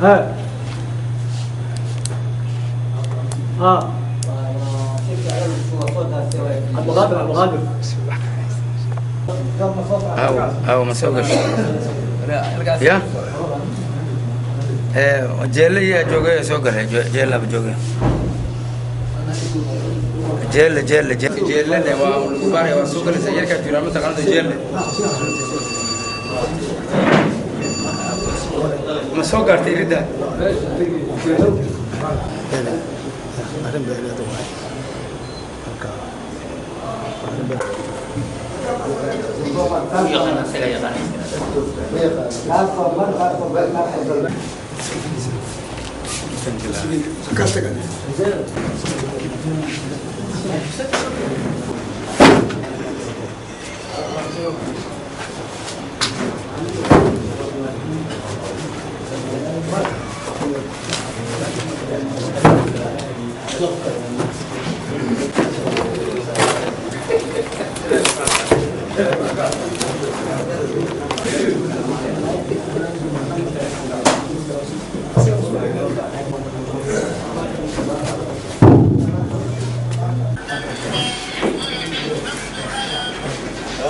ها ها المغادر المغادر أو ما سوقش يا jeelle yaa joogay soo galay jeella ba joogay jeelle jeelle jeelle waa lagu baaray waa soo galaysa yarka jira ma taqaanto jeelle ma soo gaartay ridda arrin beeleed waay marka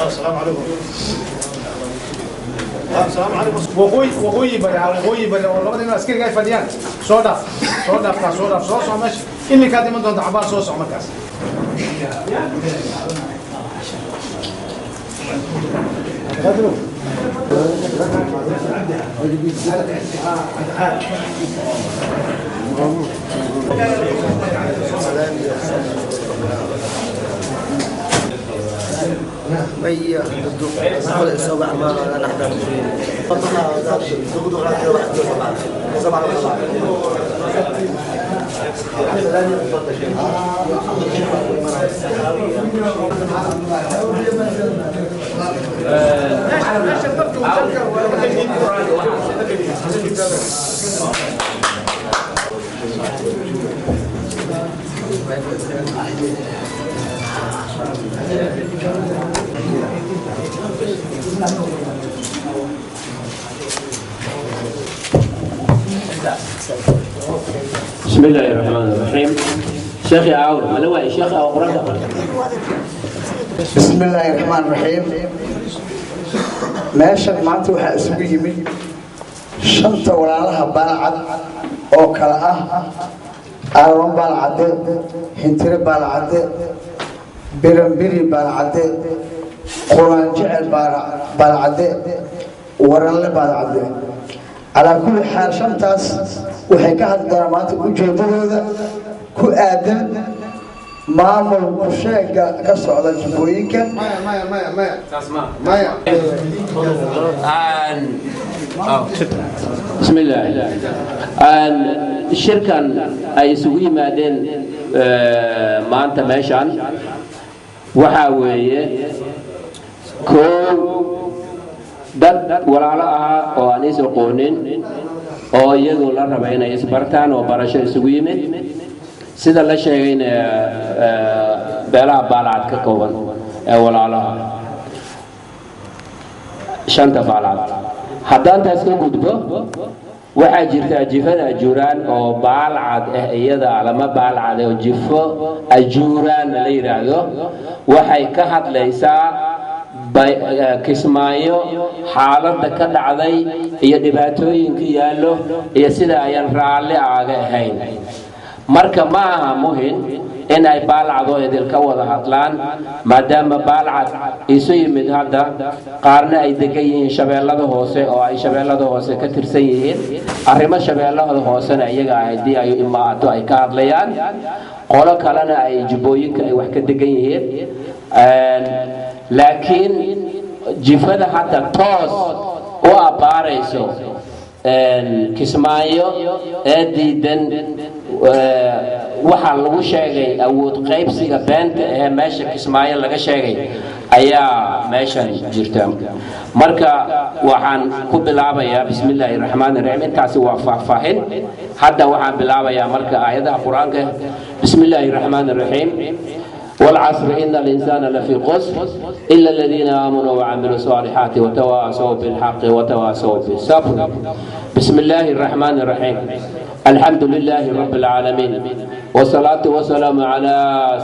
السلام عليكم. السلام عليكم. waqooyi waqooyi bari waqooyi bari oo labada nin askariga ay fadhiyaan soo dhaaf soo dhaaf ka soo dhaaf soo soco meesha iminkaad iman doonta xabaar soo soco markaas. بسم الله الرحمن الرحيم. شيخي عاود ملوى شيخ او قران. بسم الله الرحمن الرحيم. meeshan maanta waxaa isugu yimid shanta walaalaha baalcad oo kala ah aaron baalcadde, hintire baalcadde, biranbiri baalcadde, quraan jecel baalcadde, waranle baalcadde. Calaa kulli xaal shantaas waxay ka hadli doonaan maanta ujeedadooda ku aadan maamul kusheega ka socda jubbooyinka. بسم الله. shirkan ay isugu yimaadeen maanta meeshan waxaa weeye koow dad walaalo ah oo aan is aqoonin oo iyagu la raba inay isbartaan oo barasho isugu yimid, sida la sheegayna beelaha baalcad ka kooban ee walaalaha shanta baalcad. Haddaan taas ka gudbo, waxaa jirta jifada ajuuraan oo baalcad ah, iyada lama baalcad oo jifo ajuuraan la yidhaahdo. Waxay ka hadlaysaa Kismaayo xaaladda ka dhacday iyo dhibaatooyinka yaallo iyo sida ayaan raalli aaga ahayn. Marka ma aha muhin in ay baalcadoo idilka wada hadlaan, maadaama baalcad isu yimid hadda qaarna ay degan yihiin shabeellada hoose oo ay shabeellada hoose ka tirsan yihiin, arrimo shabeellada hoosena iyaga haddii ay imaato ay ka hadlayaan, qolo kalena ay jubbooyinka ay wax ka degan yihiin. Laakiin jifada hadda toos u abbaarayso Kismaayo ee diidan waxaa lagu sheegay awood qaybsiga beenta ee meesha Kismaayo laga sheegay Ayaa meeshan jirta. Marka waxaan ku bilaabayaa bismi illaahi raxmaani raxiim. Intaasi waa faahfaahin. Hadda waxaan bilaabayaa marka aayadaha Qur-aanka. Bismi illaahi raxmaani raxiim. والعصر إن الإنسان لفي خسر إلا الذين آمنوا وعملوا الصالحات وتواصوا بالحق وتواصوا بالصبر. بسم الله الرحمن الرحيم. الحمد لله رب العالمين، والصلاة والسلام على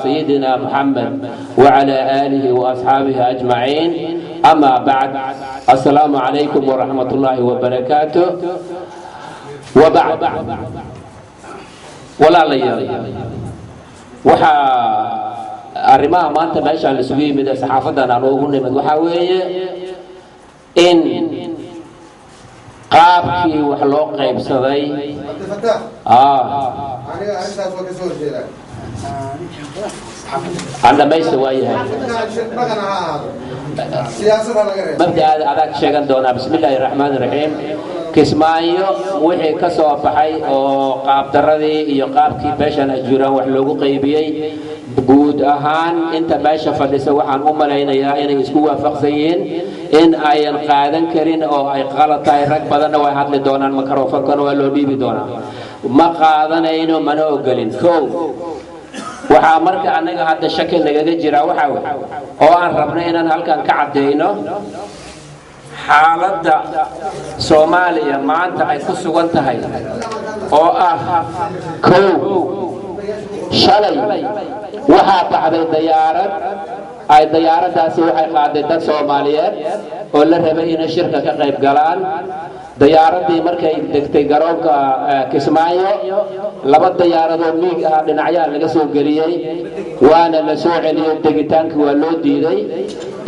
سيدنا محمد وعلى آله وأصحابه أجمعين. أما بعد، السلام عليكم ورحمة الله وبركاته. وبعد، ولا ليال waxaa arrimaha maanta meeshaan isugu yimid ee saxaafadan aan ugu nimid waxaa weeye in qaabkii wax loo qaybsaday Cabdifataax, aniga arrintaas waa kasoo horjeedaa. Aan dhamaysta waayahay. Dhaqan ha ahaado, siyaasad ha laga reebo. Mabda'aada adag sheegan doonaa. Bismi illaahi raxmaani raxiim. Kismaayo wixii ka soo baxay oo qaabdaradii iyo qaabkii beeshan Ajuuraan wax loogu qaybiyey, guud ahaan inta meesha fadhisa waxaan u malaynayaa inay isku waafaqsan yihiin in ayan qaadan karin oo ay qalad tahay. Rag badanna way hadli doonaan, makarofankana waa loo dhiibi doonaa. Ma qaadanayno, mana ogolin. Kow, waxaa marka annaga hadda shaki nagaga jiraa waxaa wey oo aan rabno inaan halkan ka caddayno xaaladda Soomaaliya maanta ay ku sugan tahay oo ah: kow, shalay waxaa baxday dayaarad. Ay dayaaraddaasi waxay qaaday dad Soomaaliyeed oo la rabay inay shirka ka qayb galaan. Dayaaraddii markay degtay garoonka Kismaayo, laba diyaaradood MiG ah dhinacyaha laga soo geliyey, waana la soo celiyey. Degitaankii waa loo diiday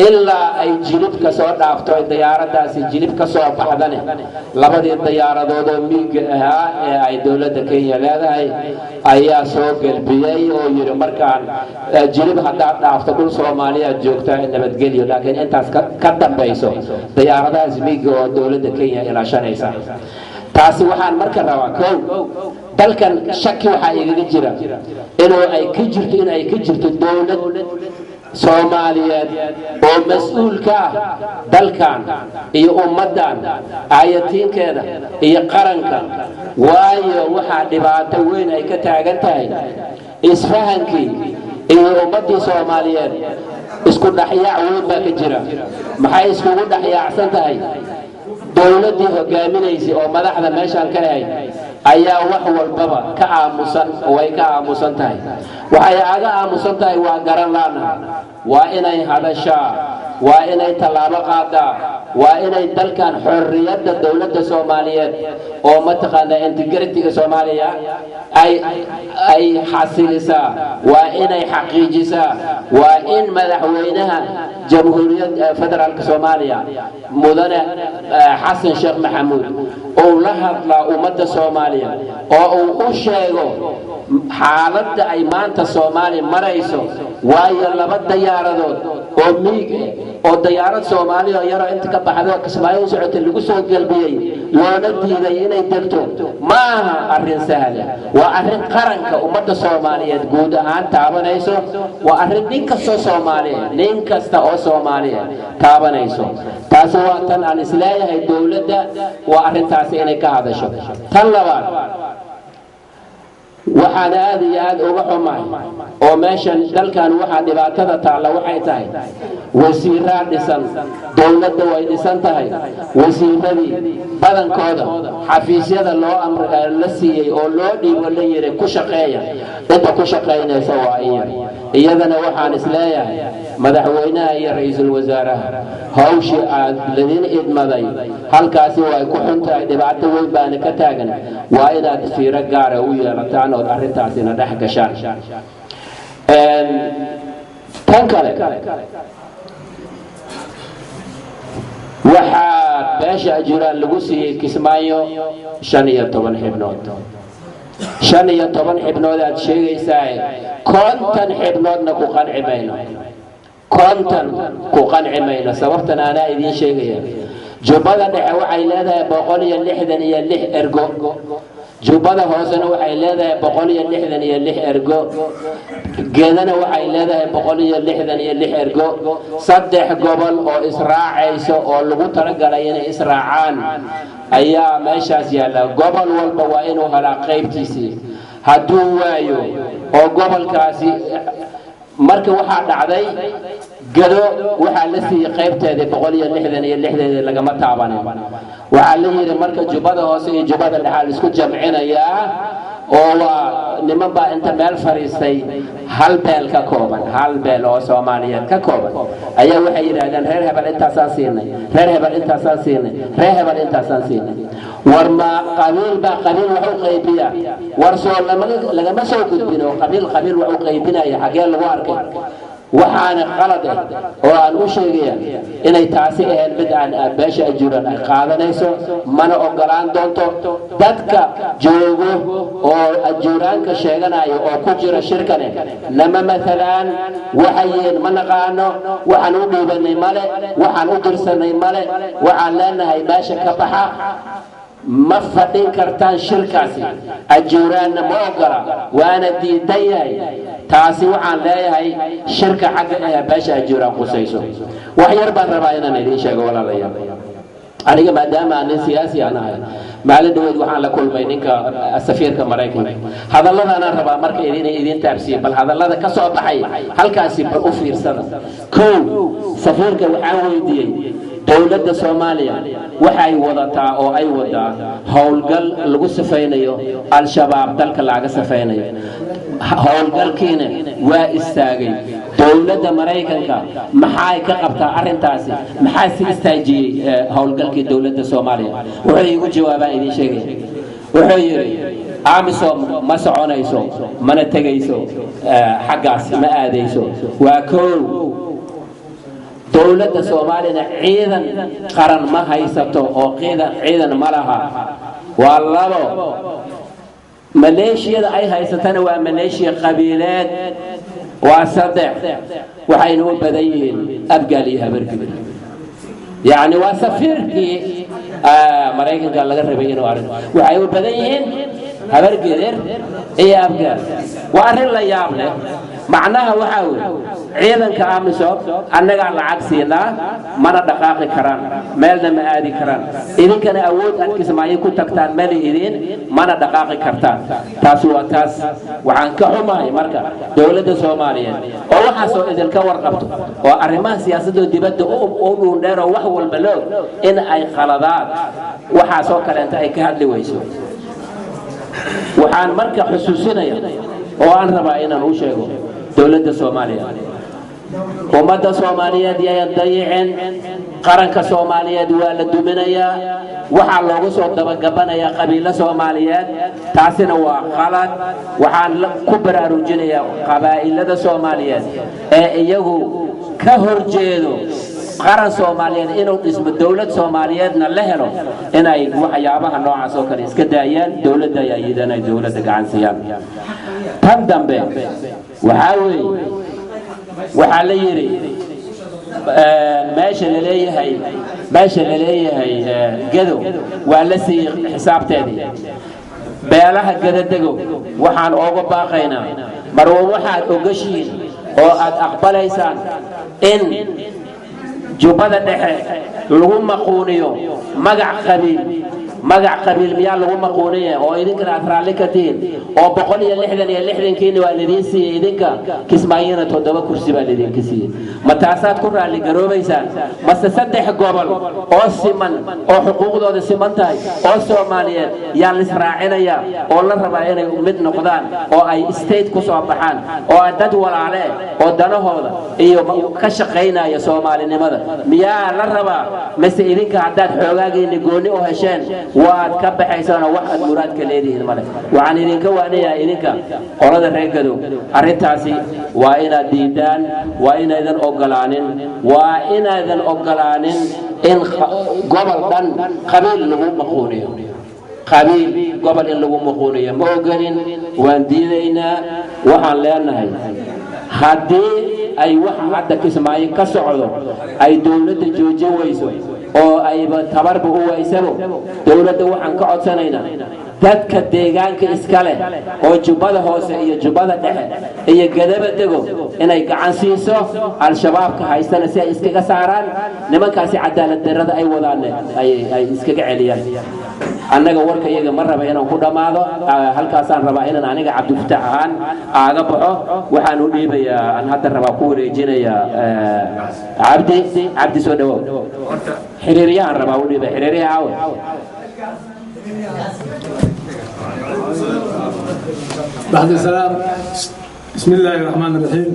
ilaa ay Jilib ka soo dhaafto. Ay diyaaraddaasi Jilib ka soo baxdane, labadii diyaaradood oo MiG-ga ahaa ee ay dowladda Kenya leedahay ayaa soo gelbiyey oo yidhi: "Markaan Jilib haddaad dhaafto, dhul Soomaaliyaad joogtaa, in nabadgelyo." Laakiin intaas ka dambayso diyaaradahaas MiG-ga oo dowladda Kenya ilaashanaysa. Taasi waxaan marka rabaa: kow, dalkan shaki waxaa igaga jira inuu ay ka jirto in ay ka jirto dowlad Soomaaliyeed oo mas-uul ka ah dalkan iyo ummaddan aayatiinkeeda iyo qaranka. Waayo, waxaa dhibaato weyn ay ka taagan tahay isfahankii iyo ummaddii Soomaaliyeed. Isku dhexyaac weyn baa ka jira. Maxay iskugu dhexyaacsan tahay? Dowladdii hogaaminaysay oo madaxda meeshaan ka ahayd ayaa wax walbaba ka aamusan oo way ka aamusan tahay. Waxay aga aamusan tahay waa garan laana. Waa inay hadashaa, waa inay tallaabo qaadaa, waa inay dalkan xorriyadda dowladda Soomaaliyeed oo mataqaanaa integrity-ga Soomaaliya ay xasilisaa, waa inay xaqiijisaa. Waa in madaxweynaha Jamhuuriyad Federaalka Soomaaliya, mudane Xasan Sheekh Maxamuud, uu la hadlaa ummadda Soomaaliya oo uu u sheego xaaladda ay maanta Soomaaliya marayso. Waayo, laba diyaaradood oo MiG oo diyaarad Soomaaliya oo yaroo inta ka baxday oo Kismaayo u socotay lagu soo gelbiyey, loona diiday inay degto, ma aha arrin sahla. Waa arrin qaranka ummadda Soomaaliyeed guud ahaan taabanayso. Waa arrin nin kastoo Soomaaliya, nin kasta oo Soomaaliya taabanayso. Taasi waa tan aan isleeyahay dowladda waa arrintaasi inay ka hadasho. Tan labaad, waxaan aada iyo aada uga xumahay oo meeshan dalkan waxaa dhibaatada taalla waxay tahay wasiiraa dhisan, dowladda way dhisan tahay. Wasiiradii badankooda xafiisyada loo amr la siiyey oo loo dhiibo, la yiri ku shaqeeya, inta ku shaqaynaysa waa in yar. Iyadana waxaan isleeyahay madaxweynaha iyo ra-iisul wasaaraha, hawshii aad ladin idmaday halkaasi way ku xun tahay, dhibaato weyn baana ka taagan. Waa inaad fiiro gaara u yeelataan ood arrintaasina dhex gashaan. Tan kale, waxaa beesha Ajuuraan lagu siiyey Kismaayo 15 xibnood. 15 xibnood aad sheegaysaa, 50 xibnoodna ku qanci mayno, 50 ku qanci mayno. Sababtan anaa idiin sheegaya. Jubbada Dhexe waxay leedahay 166 ergo. Jubbada hoosena waxay leedahay 166 ergo, Geedana waxay leedahay 166 ergo. 3 gobol oo israacayso oo lagu talagalay inay israacaan ayaa meeshaas yaalla. Gobol walba waa inuu helaa qaybtiisii, hadduu waayo oo gobolkaasi marka waxaa dhacday Gado waxaa la siiyey qaybteedii 166deedii lagama taabanin. Waxaa la yidhi marka Jubbada hoose iyo Jubbada dhexaa la isku jamcinayaa, oo waa niman baa inta meel fadhiistay hal beel ka kooban, hal beel oo Soomaaliyeed ka kooban ayaa waxay yidhaahdeen reer hebel intaasaan siinay, reer hebel intaasaan siinay, reer hebel intaasaan siinay. War ma qabiil baa qabiil wax u qaybiya? War soo lagama soo gudbin oo qabiil qabiil wax u qaybinaya xaggee lagu arkay? Waxaana qalad ah oo aan u sheegaya inay taasi ahayn mid aan beesha Ajuuraan ay qaadanayso, mana ogolaan doonto. Dadka joogo oo Ajuuraanka sheeganaya oo ku jira shirkane nama matalaan, waxayiin ma naqaano, waxaan u dhiibanay male, waxaan u dirsanay male. Waxaan leenahay meesha ka baxa, ma fadhin kartaan shirkaasi. Ajuuraanna ma ogola, waana diidan yahay. Taasi waxaan leeyahay shirka xagga ah beesha Ajuuraan qusayso. Wax yar baan rabaa inaan idiin sheego, walaalayaal. Aniga maadaama aan nin siyaasi aan ahay, maalin dhaweyd waxaan la kulmay ninka safiirka Maraykanka. Hadalladaanaan rabaa marka idin taabsiiyo, bal hadallada ka soo baxay halkaasi bal u fiirsada. Kow, safiirka waxaan weydiiyey dowladda Soomaaliya waxay wadataa oo ay wadaa howlgal lagu safaynayo Al-Shabaab, dalka laga safaynayo, howlgalkiina waa istaagay. Dowladda Maraykanka maxay ka qabtaa arrintaasi? Maxaa si istaajiyey howlgalkii dowladda Soomaaliya? Wuxuu iigu jawaabaan idiin sheegaya. Wuxuu yidhi AMISOM ma soconayso, mana tegayso, xaggaas ma aadayso. Waa kow, dowladda Soomaaliyana ciidan qaran ma haysato oo ciidan ma laha. Waa labo, maleeshiyada ay haysatana waa maleeshiya qabiileed. Waa saddex, waxayna u badan yihiin Abgaal iyo Habargibir. Yacni waa safiirkii Maraykanka laga rabay inuu arrin, waxay u badan yihiin Habargidir iyo Abgaal. Waa arrin la yaab leh. Macnaha waxaa weeye ciidanka AMISOM annagaa lacag siinaa, mana dhaqaaqi karaan, meelna ma aadi karaan, idinkana awood aad Kismaayo ku tagtaan mala idin, mana dhaqaaqi kartaan. Taas waa taas. Waxaan ka xumahay marka dowladda Soomaaliyeed oo waxaasoo idinka warqabto oo arrimaha siyaasadoo dibadda u dhuundheer oo wax walba loog in ay khaladaad waxaasoo kaleenta ay ka hadli weyso. Waxaan marka xusuusinaya oo aan rabaa inaan u sheego dowladda Soomaaliya, ummadda Soomaaliyeed yayan dayicin. Qaranka Soomaaliyeed waa la duminayaa, waxaa loogu soo dabagabanayaa qabiilo Soomaaliyeed, taasina waa qalad. Waxaan ku baraarujinayaa qabaa'ilada Soomaaliyeed ee iyagu ka horjeedo qaran Soomaaliyeed inuu dhismo, dowlad Soomaaliyeedna la helo, inay waxyaabaha noocaas oo kale iska daayaan, dowladda ayaa iyadana ay dowladda gacan siiyaan. Tan dambe waxaa weeye, waxaa la yidhi meesha la leeyahay, meesha la leeyahay Gado waa la siiyey xisaabteedii. Beelaha Gadadego waxaan ooga baaqaynaa, marwa waxaad ogashiin oo aad aqbalaysaan in Jubbada Dhexe lagu maquuniyo magac qabiil? Magac qabiil miyaa lagu maquuniya oo idinkana aad raalli ka tihiin? Oo 166kiina waa lidiin siiyey, idinka Kismaayona 7 kursi baa lidinka siiyey. Ma taasaad ku raalli garoobaysaan? Mase 3 gobol oo siman oo xuquuqdooda siman tahay oo Soomaaliyeed yaa lisraacinayaa oo la rabaa inay mid noqdaan oo ay state ku soo baxaan oo dad walaale oo danahooda iyo ka shaqaynaya Soomaalinimada miyaa la rabaa? Mise idinka haddaad xoogaagiina gooni u hesheen waad ka baxaysaanoo wax aad muraadka leedihiin male? Waxaan idinka waanayaa idinka qolada reer Gadow, arrintaasi waa inaad diidaan, waa inaydan ogolaanin, waa inaydan ogolaanin in gobol dhan qabiil lagu maquuniyo. Qabiil gobol in lagu maquuniyo ma ogolin, waan diidaynaa. Waxaan leenahay haddii ay wax hadda Kismaayo ka socdo ay dowladda joojin weyso, Oo ayba tabarba u waysabo dowladda waxaan ka codsanaynaa dadka deegaanka iska leh oo Jubbada Hoose iyo Jubbada Dhexe iyo Gadaba dego inay gacan siiso Al-Shabaabka haystana si ay iskaga saaraan nimankaasi cadaalad darrada ay wadaanne ay iskaga celiyaan. Annaga warka iyaga ma raba inaan ku dhammaado halkaasaan rabaa inaan aniga Cabdifataax ahaan aaga baxo. Waxaan u dhiibayaa aan hadda rabaa ku wareejinayaa Cabdi. Cabdi, soo dhawow. Xiriiryahan rabaa u dhiibay. Xiriiryaha aawe? بعد السلام، بسم الله الرحمن الرحيم.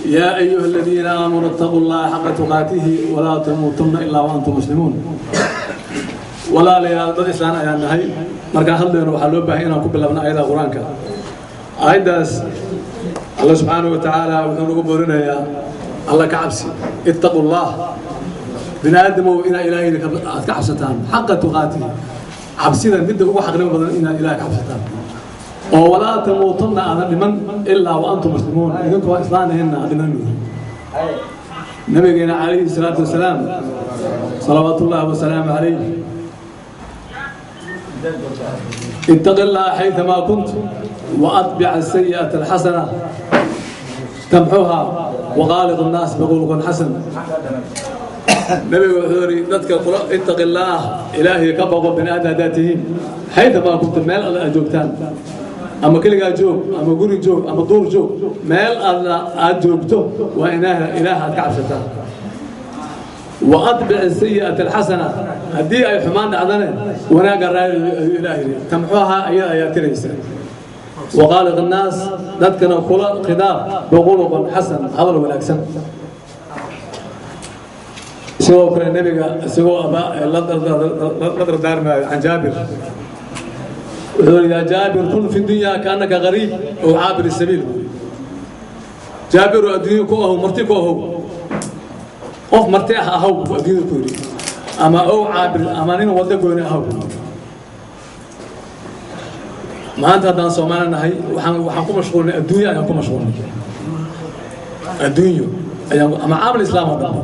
يا أيها الذين آمنوا اتقوا الله حق تقاته ولا تموتن إلا وأنتم مسلمون. ولا ليال dad islaan ayaan nahay. Markaan hadlayno waxaa loo baahan inaan ku bilowno aayadaha Qur-aanka. Aayaddaas Alla subxaanahu wa tacaala wuxuu nagu boorinayaa Alla ka cabsi, ittaqu llah. Bini aadamow, inaa Ilaahay aad ka cabsataan xaqa tuqaatihi, cabsida midda ugu xaqnimo badan inaad Ilahay ka cabsataan oo walaa tamuutunna aadan dhiman ilaa wa antum muslimuun, idinkoo islaanahenna aad dhiman. Nabigeena calayhi salaatu wasalaam, salawaatu ullahi wasalaamu calayh, اتق الله حيثما كنت وأتبع السيئة الحسنة تمحها وخالق الناس بخلق حسن. Nabiga wuxuu yidhi dadka ittaqi illaah, Ilaahay ka baqo bini aadam haddaad tihiin, xaytamaa kuntum, meel alla aad joogtaan, ama keligaa joog ama guri joog ama duur joog, meel alla aad joogto waa inaa Ilaah aad ka cabsataan. Wa atbic sayi'ata alxasana, haddii ay xumaan dhacdane wanaagga raali ayuu Ilaah yidhi, tamxuha, iyada ayaa tiraysa. Waqaaliq annaas, dadkana kula khidaab, bikhuluqin xasan, hadal wanaagsan. Sidoo kale nebiga isagoo la dardaarmaayo can Jaabir wuxuu yidhi: yaa Jaabir, kun fi dunya kaannaka gariib ow caabir sabiil. Jaabir, adduunya ku ahow marti, ku ahow qof marti ah ahaw buu adduunyada ku yidhi, ama ow caabir ama nin waddo gooni ahaw. Maanta haddaan Soomaali nahay waxaan ku mashquulnay adduunya ayaan ku mashquulnay, adduunyo ayaan ama caamal islaam oo dhanba.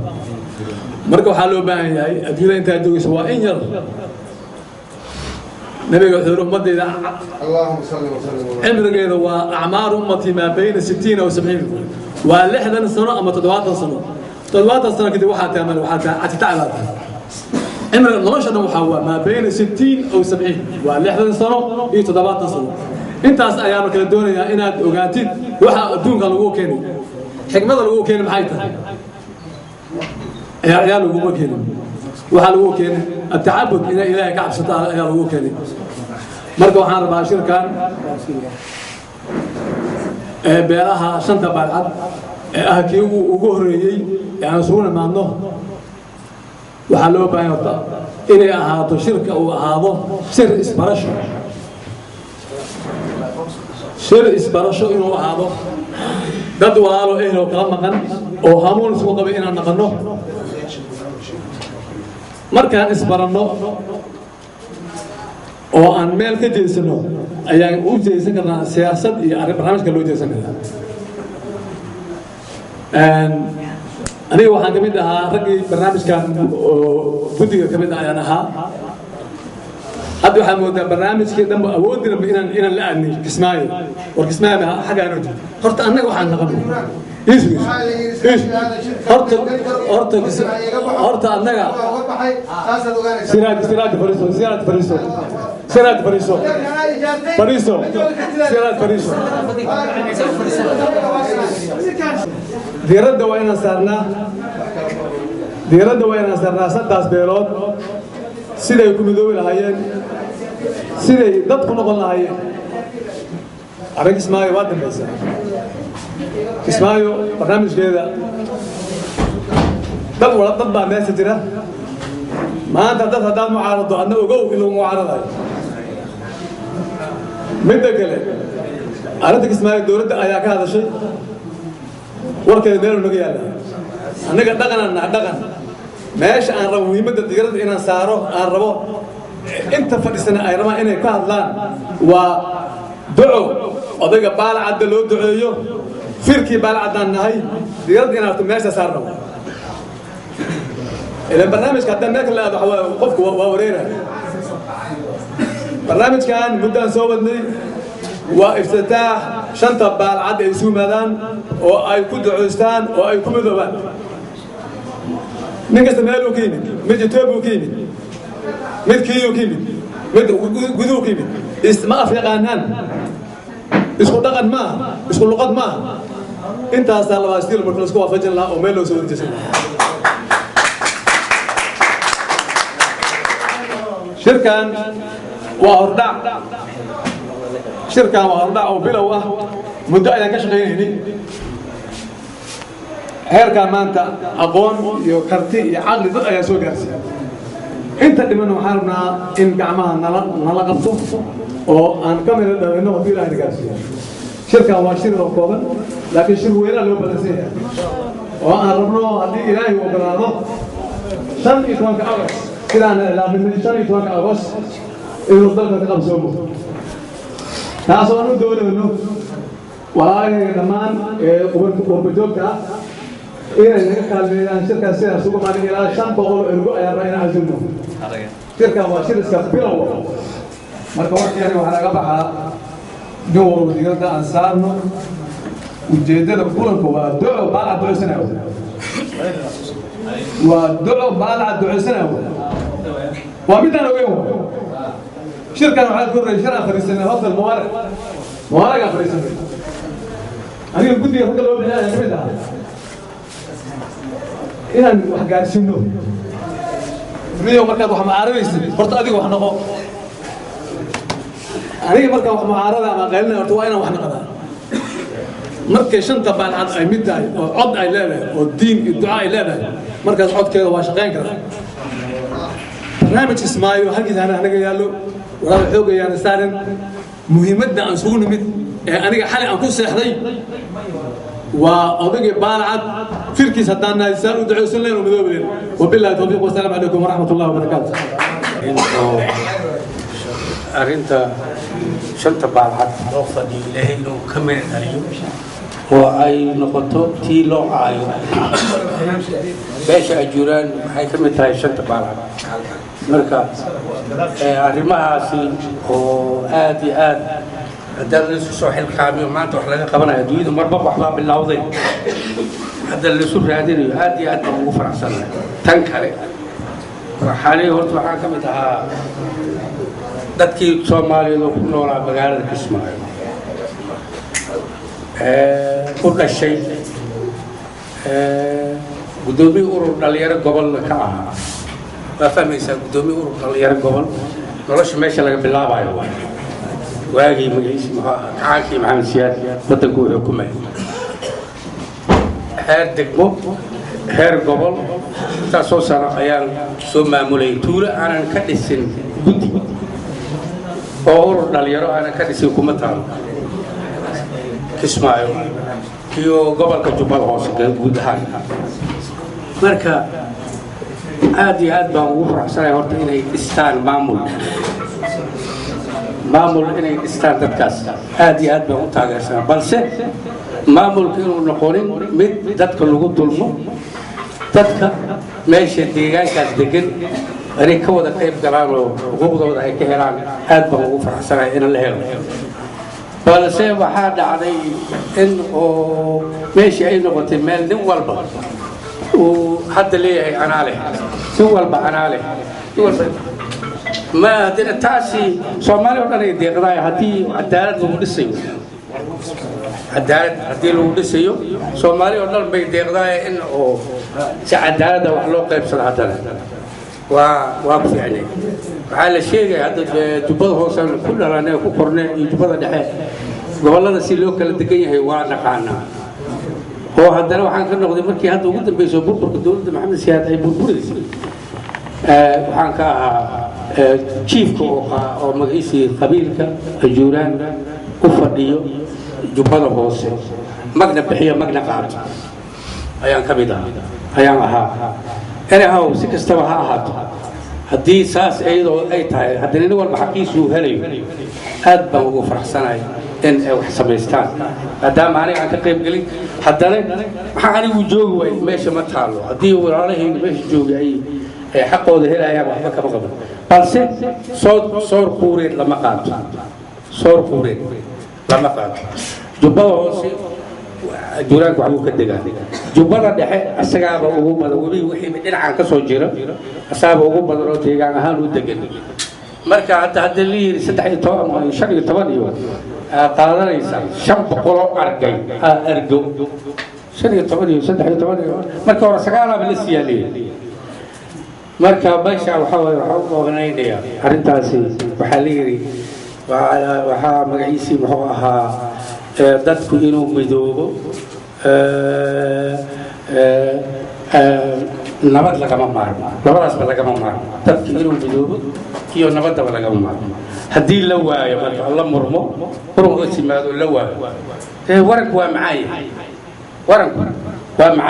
Marka waxaa loo baahan yahay adduunyada intaad joogayso waa in yar. Nabiga wuxuu yidhi ummadayda cimrigeeda waa acmaaru ummatii maa bayna 60 wa 70, waa 60 sano ama 70 sano. 70 sano kadib waxaa tahay waxaa tahay catitac baa tahay. Cimriga nolosha dhan waxaa waa maa bayna 60 aw 70, waa 60 sano iyo 70 sano. Intaas ayaanu kala doonayaa inaad ogaatid waxa adduunka lagu keenay, xikmada lagu keenay maxay tahay. Ayaa laguma keenin, waxaa lagu keenay atacabud, inay Ilaahay ka cabsato ayaa lagu keenay. Marka waxaan rabaa shirkan ee beelaha shanta Baalcad ee ah kii ugu horreeyey ee aan isugu nimaadno, waxaa loo baahan horta inay ahaato shirka uu ahaado shir isbarasho, shir isbarasho inuu ahaado, dad walaalo ehel oo kala maqan oo hamuun isku qabay inaan naqanno. Markaan isbaranno oo aan meel ka jeesano ayaan u jeesan karnaa siyaasad iyo arrin barnaamijka loo jeesan karaa. Aniga waxaan ka mid ahaa raggii barnaamijkan oo guddiga ka mid ah ayaan ahaa. Hadda waxaa moodaa barnaamijkii dhanba awoodinaba inaan la aadnay Kismaayo. War Kismaayo ma xaggaa noo jirto horta annaga waxaan naqano. Horta annaga Siraaj, Siraaj, fariiso. Siraaj, fariiso. Siraaj, fariiso, fariiso. Siraaj, fariiso. Diiradda waa inaan saarnaa, diiradda waa inaan saarnaa saddaas beelood siday ku midoobi lahaayeen, siday dad ku noqon lahaayeen. Arrin Kismaayo waa dambaysa. Kismaayo barnaamijkeeda dad wala dad baa meesha jira maanta. Dad haddaad mucaarado adna ogow in lagu mucaaradayo. Midda kale, arrinta Kismaayo dowladda ayaa ka hadashay, warkeeda meelu naga yaalla. Annaga dhaqanaan naha dhaqan. Meesha aan rabo muhiimadda diiradda inaan saaro, aan rabo inta fadhisana ay rabaan inay ka hadlaan, waa duco odayga Baalcadda loo duceeyo. Firkii Baalcaddaan nahay, diiradda inaan meesha saarno. Ilan barnaamijka haddaan meel kale aado waxa waaye qofku waa wareeraya. Barnaamijkan muddaan soo wadnay waa iftitaax shanta baalcad ay isu yimaadaan oo ay ku ducoystaan oo ay ku midoobaan. Nin kasta meel uu ka yimid, mid Etoobiya uu ka yimid, mid Kenya uu ka yimid, mid guduhu ka yimid, isma af yaqaanaan, isku dhaqan maaha, isku luqad maaha. Intaasaa labaa stiil marka laisku waafajin lahaa oo meel loo soo horjeesan lahaa. Shirkan waa hordhac, shirkan waa hordhac oo bilow ah. Muddo ayaan ka shaqaynayni heerkaa maanta aqoon iyo karti iyo caqli dad ayaa soo gaarsiiyey. Inta dhiman waxaan rabnaa in gacmaha nala qabto oo aan ka mira dhalino haddii Ilaahay na gaarsiiyo. Shirkan waa shir oo kooban, laakiin shir weynaa loo balansan yahay oo aan rabno haddii Ilaahay ogolaado 15-ka Agost, sidaan iclaaminay 15-ka Agost inuu dalka ka qabsoomo, taasoo aan u doonayno walaalahayga dhammaan ee qurbajoogta ah inay naga kaalmeeyaan shirkaas sidaas ugu maalin ilaa 500 oo ergo ayaan rabaa inaan casuumno. Shirkan waa shir iska bilow. Marka warkeeni waxaa laga baxaa nin walba diiradda aan saarno ujeeddada kulanka waa duco baalca ducoysanayo, waa duco baalca ducoysanayo, waa midaan ogeyn. Shirkan waxaa ku horreeyay shir aan fadhiisanay hotel Mubarak, Mubarak aan fadhiisanay, aniga guddiga ragga loo bixinaya ka mid ahaa inaan wax gaarsiino. Niyow markaad wax mucaaradaysid horta adiga wax noqo. Aniga markaan wax mucaarada ama qaylinaya horta waa inaan wax noqdaa. Markay shanta baalcad ay mid tahay oo cod ay leedahay oo diin iyo duca ay leedahay, markaas codkeeda waa shaqayn karaa. Barnaamij Ismaayo halkiisa hanaga yaallo walaal xoog ayaan saarin. Muhiimadda aan isugu nimid ee aniga xalay aan ku seexday waa odaygii baalcad firkiis haddaan nahay saan u duceysan leen oo midoobi leen. Wabillahi tawfiiq, wasalaamu calaykum waraxmat ullahi wabarakaatu. Arrinta shanta baalcad loo fadhiyo Ilaahay inuu ka meel dhaliyo oo ay noqoto tii loo caayo. Beesha Ajuuraan waxay ka mid tahay shanta baalcad. Marka arrimahaasi oo aad iyo aad haddii laisu soo xilqaamiyo maanta wax laga qabanayo, adduunyadu marba waxbaa bilowday hadda laisu raadinayo, aad iyo aad baan ugu faraxsanahay. Tan kale waxaani horta waxaan ka mid ahaa dadkii Soomaaliyeed oo ku noolaa magaalada Kismaayo ku dhashay, guddoomiye urur dhalinyaro gobolna ka ahaa. Waa fahmaysaa, guddoomiye urur dhalinyaro gobol nolosha meesha laga bilaabayo waay. Waagii magaciisi muxuu ahaa, kacaankii Maxamed Siyaad waddanku uu xukumay, heer degmo heer gobol intaasoo sano ayaan soo maamulayay. Tuulo aanan ka dhisin guddi oo urur dhalinyaro aanan ka dhisin kuma taalo Kismaayo iyo gobolka Jubbada Hoose guud ahaan. Marka aad iyo aad baan ugu faraxsanahay horta inay dhistaan maamul, maamul inay dhistaan dadkaas aad iyo aad baan u taageersanaa, balse maamulka inuu noqonin mid dadka lagu dulmo. Dadka meesha deegaankaas degan inay ka wada qayb galaan oo xuquuqdooda ay ka helaan aad baan ugu faraxsanahay in la helo, balse waxaa dhacday in oo meeshii ay noqotay meel nin walba uu hadda leeyahay anaa leh, nin walba anaa leh, nin walba ma haddana taasi Soomaali oo dhan ay deeqdaay. Haddii cadaalad lagu dhisayo, cadaalad haddii lagu dhisayo Soomaali oo dhan bay deeqdaay in oo si cadaaladda wax loo qaybsado haddana waa ku fiicnay. Waxaa la sheegaya hadda Jubbada Hoose ku dhalanay ku kornay iyo Jubbada Dhexe gobollada si loo kala degan yahay waa naqaanaa, oo haddana waxaan ka noqday markii hadda ugu dambeysay burburka dowladda Maxamed Siyaad ay burburaysay, waxaan ka ahaa jiifka oo magaciisii qabiilka Ajuuraan u fadhiyo Jubbada Hoose, magna bixiyo magna qaato ayaan ka mid ahaa ayaan ahaa. Anyhow, si kastaba ha ahaato, haddii saas iyadoo ay tahay haddana nin walba xaqiisuu helayo, aad baan ugu faraxsanahay in ay wax samaystaan. Maadaama aniga aan ka qayb gelin, haddana maxaa anigu joogi waay meesha ma taalo. Haddii walaalahayga meesha joogay ay Ay xaqooda helayaan, waxba kama qaban, balse soor quureed lama qaato, soor quureed lama qaato. Jubbada Hoose juuraanka waxbuu ka degaa, Jubbada Dhexe asagaaba ugu badan. Webi wixii dhinacan ka soo jira asagaaba ugu badan oo deegaan ahaan u degan. Marka hadda haddii la yidhi 13 ama 15 iyo qaadanaysaa 500 oo argay ergo, 15 iyo 13 iyo marka hore sagaalaaba la siiyaa leeyahay. Marka meesha waxaa waaye, waxaa u ognaynayaa arrintaasi. Waxaa la yidhi waxaa magaciisii muxuu ahaa, dadku inuu midoobo, nabad lagama maarmo, labadaasba lagama maarmo. Dadku inuu midoobo iyo nabaddaba lagama maarmo. Haddii la waayo, marka la murmo, muran hoos yimaado la waayo, dee waranku waa macaan yahay, waranku waa macaan.